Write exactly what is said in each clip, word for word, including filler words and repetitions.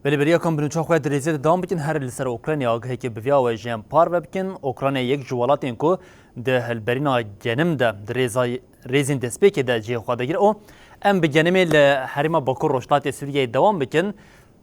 Belê beriya kan bi nûça xwe di rêzê de dewam bikin, her li ser Ukraynayê agahekê bi vî awayî ji em parve bikin. Ukrayna yek ji welatên ku di hilberîna genim de di rêza-, rêzên destpêkê de cihê xwe digire û em bi genimê li herêma Bakur Rojhilatê Sûriyeyê dewam bikin.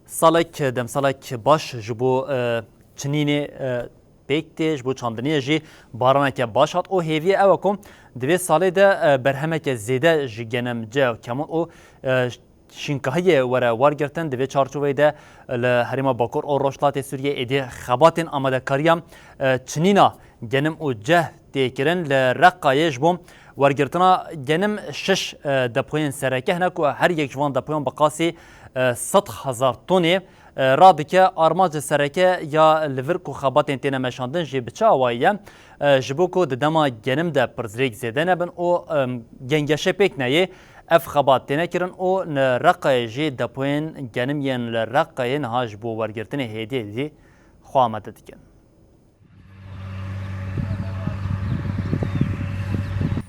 Salek, demsalek baş ji bo, e, çinînê, e, pêk tê, ji bo çandiniyê jî baraneke baş hat û hêviyê ew e ku di vê salê de, e, berhemeke zêde ji genim cih kemon û, e, şînkahiyê were wergirtin. Di vê çarçoveyê de li herêma Bakur û Rojhilatê Sûriyê êdî xebatên amadekariya, e, çinîna genim û ceh tê kirin. Li Reqayê ji bo wergirtina genim şeş, e, depoyên sereke hene ku her yek ji van depoyan bi qasî, e, sed hezar tonê, e, radike. Armanca sereke ya li vir ku xebatên têne meşandin jî bi çi awayî ye? E, ji bo ku di dema genim de pirsgirêk zêde nebin û, em, gengeşe pêk neyê, ev xebat têne kirin û li Reqayê jî depoyên genim yên li Reqayê niha ji bo wergirtinê hêdî hêdî xwe amade dikin.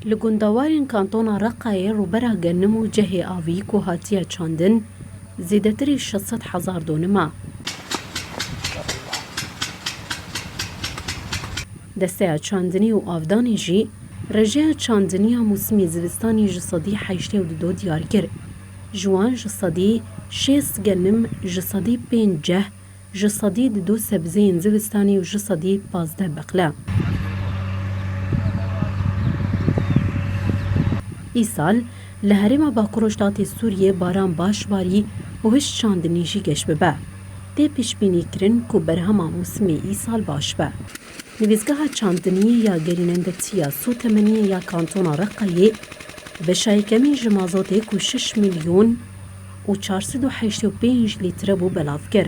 Li gundewarên kantona Reqayê rûbera genim û cehê avî ku hatiye çandin, zêdetirî şeş sed hezar donim e. Desteya çandinî û avdanê jî rejeya çandiniya mûsimê zivistanî ji sedî heştê û du diyar kir. Ji wan ji sedî şêst genim, ji sedî pênc ceh, ji sedî di du sebzeyên zivistanî û ji sedî pazdeh beqle. Îsal li herêma Bakur Rojhilatê Sûriyê baran baş barî û hişk çandinî jî geş bibe. Tê pêşbînîkirin ku berhema mûsimê îsal baş be. Nivîsgeha çandiniyê ya gerînendetiya Sûtemeniyê ya Kantona Reqayê beşa yekemîn ji mazotê ku şeş milyon û çar sed û heştê û pênc lître bû belav kir.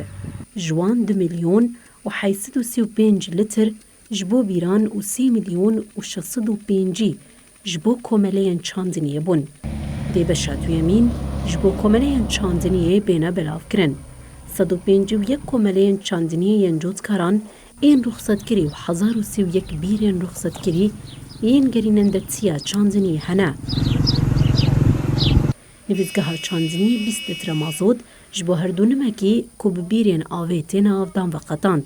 Ji wan du milyon û heyt sed û sî û pênc lître ji bo bîran û sê milyon û şeş sed û pêncî ji bo komeleyên çandiniyê bûn. Dê beşa duyemîn ji bo komeleyên çandiniyê bêne belavkirin. Sed û pêncî û yek komeleyên çandiniyê yên cotkaran ên ruxsetkirî û hezar û sî û yek bîrên ruxsetkirî yên gerînendetiya çandiniyê hene. Nivîsgeha çandiniyê bîst lître mazot ji bo her donimekî ku bi bîrên avê têne avdan veqetand.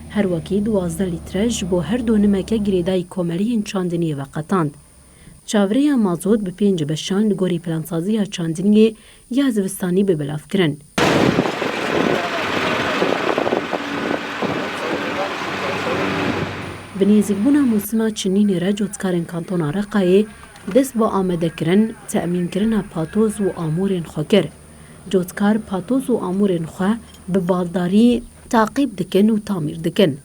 Her wekî duwazdeh lître ji bo her donimeke girêdayî komeliyên çandiniyê veqetand. Çavireya mazot bi pênc beşan li gorî plansaziya çandiniyê ya zivistanî bê belavkirin. Bi nêzîkbûna mûsima çinînê re cotkarên kantona Reqayê dest bi amadekirin, temînkirina patoz û amûrên xwe kir. Cotkar patoz û amûrên xwe bi baldarî taqîb dikin û tamîr dikin.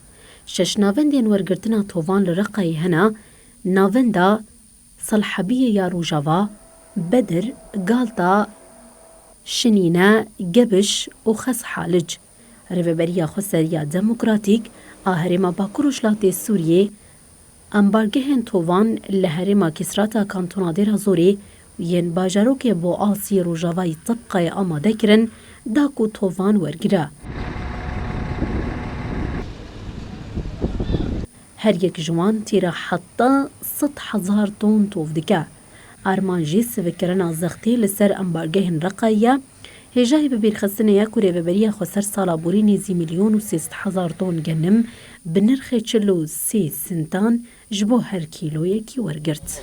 Şeş navendên wergirtina tovan li Reqayê hene, navenda Selhebiyê ya Rojava, Bedir, Galta, Şinîne, Gebiş û Xes Halic. Rêveberiya Xweser ya Demokratîk a Herêma Bakur Rojhilatê Sûriyê, ambargehên tovan li herêma Kisrata Kantona Dêra Zorê û yên bajarokê Boasî Rojavayî Tebqayê amade kirin, da ku tovan wergire. Her yek ji wan tîra heta sed hezar ton tov dike. Armanc jî sivikirina zextê li ser ambargehên Reqayê ye. Hêjayî bibîrxistinê ye ku Rêveberiya Xweser sala borî nêzî milyon û sê sed hezar ton genim bi nirxê çil û sê sintan ji bo her kîloyekî wergirt.